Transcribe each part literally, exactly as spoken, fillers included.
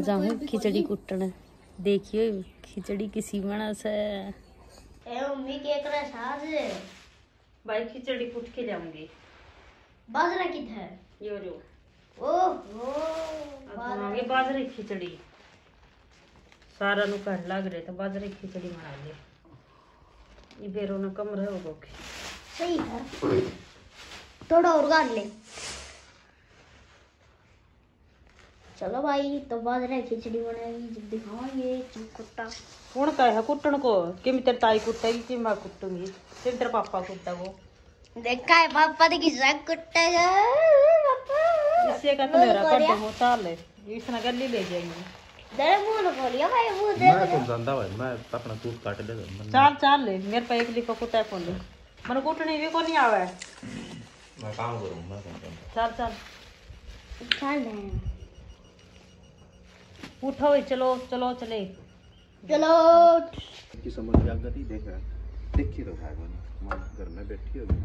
जाऊँ खिचड़ी कुटने। देखियो खिचड़ी किसी बना से। ए मम्मी, के करे सास? भाई, खिचड़ी कुट के लाऊंगी। बाजरा कित है? यो रो। ओहो, अब बनाओगे बाजरे की खिचड़ी। सारा नु कहने लग रहे तो बाजरे की खिचड़ी बना ले। ये बेरो ना कम रहोगे। सही है, थोड़ा और गाल ले। चलो भाई, तो बाजरे की खिचड़ी बनाएगी, जब दिखाऊंगे चमकुट्टा। कौन का है कुटन को? किम तेरे ताई कुटेगी, किम मैं कुटूंगी, किम तेरे पापा कुटेगो। देखा है पापा ने किसा कुटेगा। पापा। इससे का तो मेरा कर दो, चाल है। इसने गली ले जाएंगे। दे मुंह न बोलिया भाई, मुंह दे मैं दे। तो जानता भाई, मैं अपना टूट काट ले। चाल, चाल ले, मेरे पे एक लिपा कुटा कौन ले। मने कुटनी भी कोनी आवे। मैं काम करूँ, मैं काम करूँ। चल, चल। चल। उठो, चलो, चलो, चले। चलो। की समझ आ गई, देख रहा। देखी तो है कोनी, माँ घर में बैठी होगी।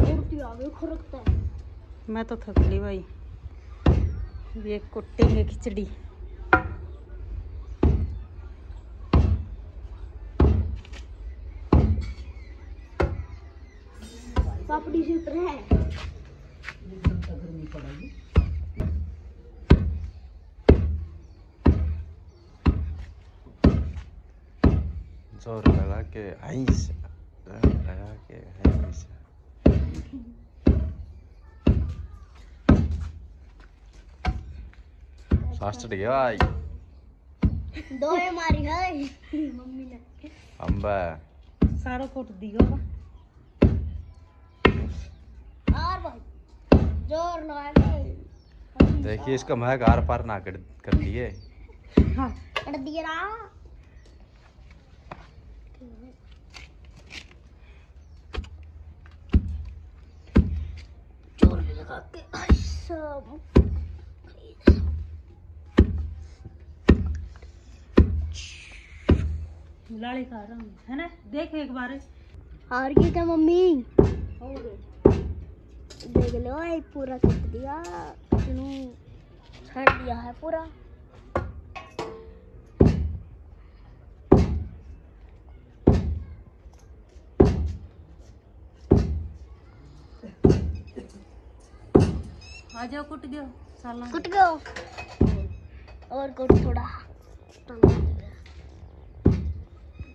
उड़ती आ गई, खुरकता है। मैं तो थक ली भाई, ये कुटेंगे खिचड़ी। पापड़ी से ऊपर है। जोर लगा के हाइस, जोर लगा के हाइस। सांस चढ़ गया भाई। दोए मारी है मम्मी ने। अम्बा। सारा कुट दियो। और भाई, जोर लगा के। देखिए, इसका महक आर पार ना कर, कर दिए। हाँ। कर दिए ना। जोर लगा के, अच्छा। लाली खा रहा हूँ, है ना? देख एक बार। हार गई क्या मम्मी? और? देख लो, ये पूरा कट दिया, इतनू छाड़ दिया है पूरा। आ जाओ, कुट गयो साला। कुट गयो। और कुट थोड़ा।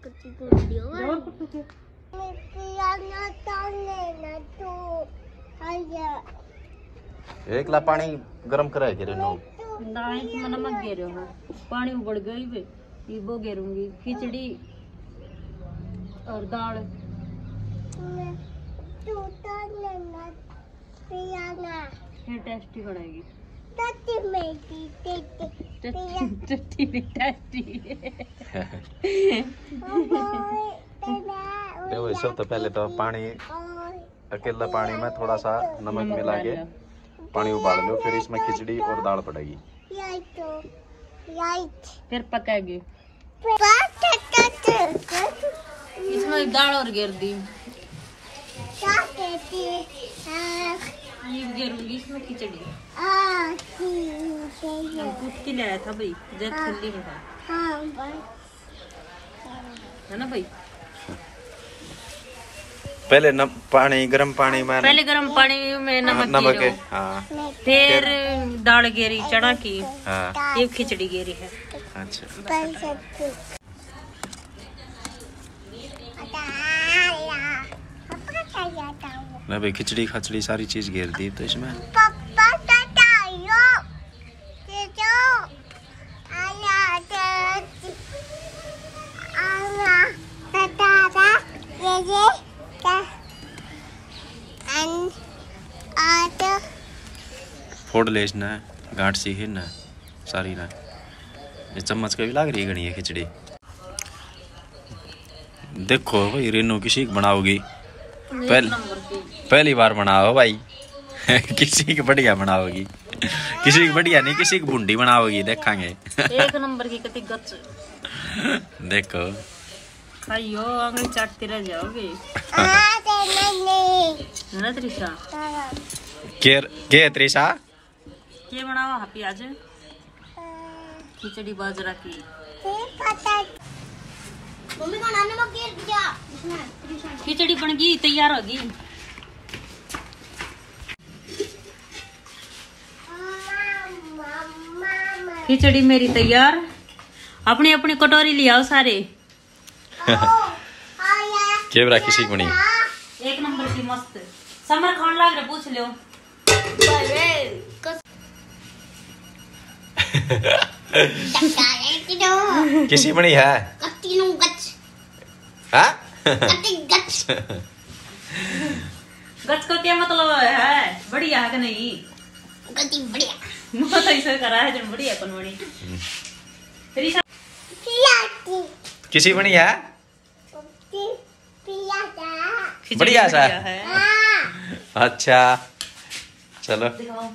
कच्ची कुट दियो। और कुट के। एक ला पानी गरम कराए के रे नो। ना, इसमें नमक गेरो है, पानी उबल गई बे। ये वो गेरूंगी खिचड़ी और दाल। मैं तू तो लेना, पियाना। फिर टेस्टी बनेगी। टट्टी मेरी, टट्टी, टट्टी, पिया। टट्टी नहीं, टेस्टी। ओए, तेरा देखो, सब तो पहले तो पानी, और अकेला पानी में थोड़ा सा नमक नमक मिला डाल के लो। पानी उबाल लो, फिर इसमें खिचड़ी और दाल पड़ेगी। यही तो, यही। फिर पकाएगी। इसमें दाल और घेर दी। क्या कहती है? ये घेरूंगी इसमें खिचड़ी। आ, ठीक है। हम कूट के ले आया था भाई, जब हाँ। ठंडी में था। हाँ, बस। है ना भाई? पहले न, पानी, गरम पानी में पहले गरम पानी में हाँ, नमक नमक घेरो। है, हाँ। फिर दाल घेरी चना की, हाँ। ये खिचड़ी घेरी है। अच्छा। ना भाई, खिचड़ी खाचड़ी सारी चीज घेर दी तो इसमें। पापा बताइयो, ये जो आया तो, आया तो दादा, ये, ये, क्या? अन, आ तो फोड़ ले इसने, गांठ सी है ना, सारी ना। ये चम्मच का भी लाग रही है घणी है खिचड़ी। देखो भाई, रेनू किसी की बनाओगी? पहल-, नंबर की। पहली बार बनाओ भाई। किसी की बढ़िया बनाओगी? किसी की बढ़िया नहीं, किसी की भुंडी बनाओगी, देखांगे। एक नंबर की कति गच। देखो। खाइयो, आंगली चाटती रह जाओगे। हाँ, तेरे नहीं। है ना त्रिशा? हाँ। के के त्रिशा? के बनावा हापी आज? खिचड़ी बाजरा की। मम्मी का नाना में गिर गया। खिचड़ी बन गई, तैयार हो गई। खिचड़ी मेरी तैयार। अपनी अपनी कटोरी ले आओ सारे। के बरा किसी बनी? एक नंबर की मस्त। समर खान लाग रहे, पूछ लो। किसी बनी है? हाँ? गच का क्या मतलब है? बढ़िया है कि नहीं? गति बढ़िया। मुँह तो इसे करा है जब बढ़िया कौन बनी। तेरी सा- किसी बनी है? खिचड़ी बढ़िया सा। बढ़िया है। अच्छा, चलो। दिखाओ।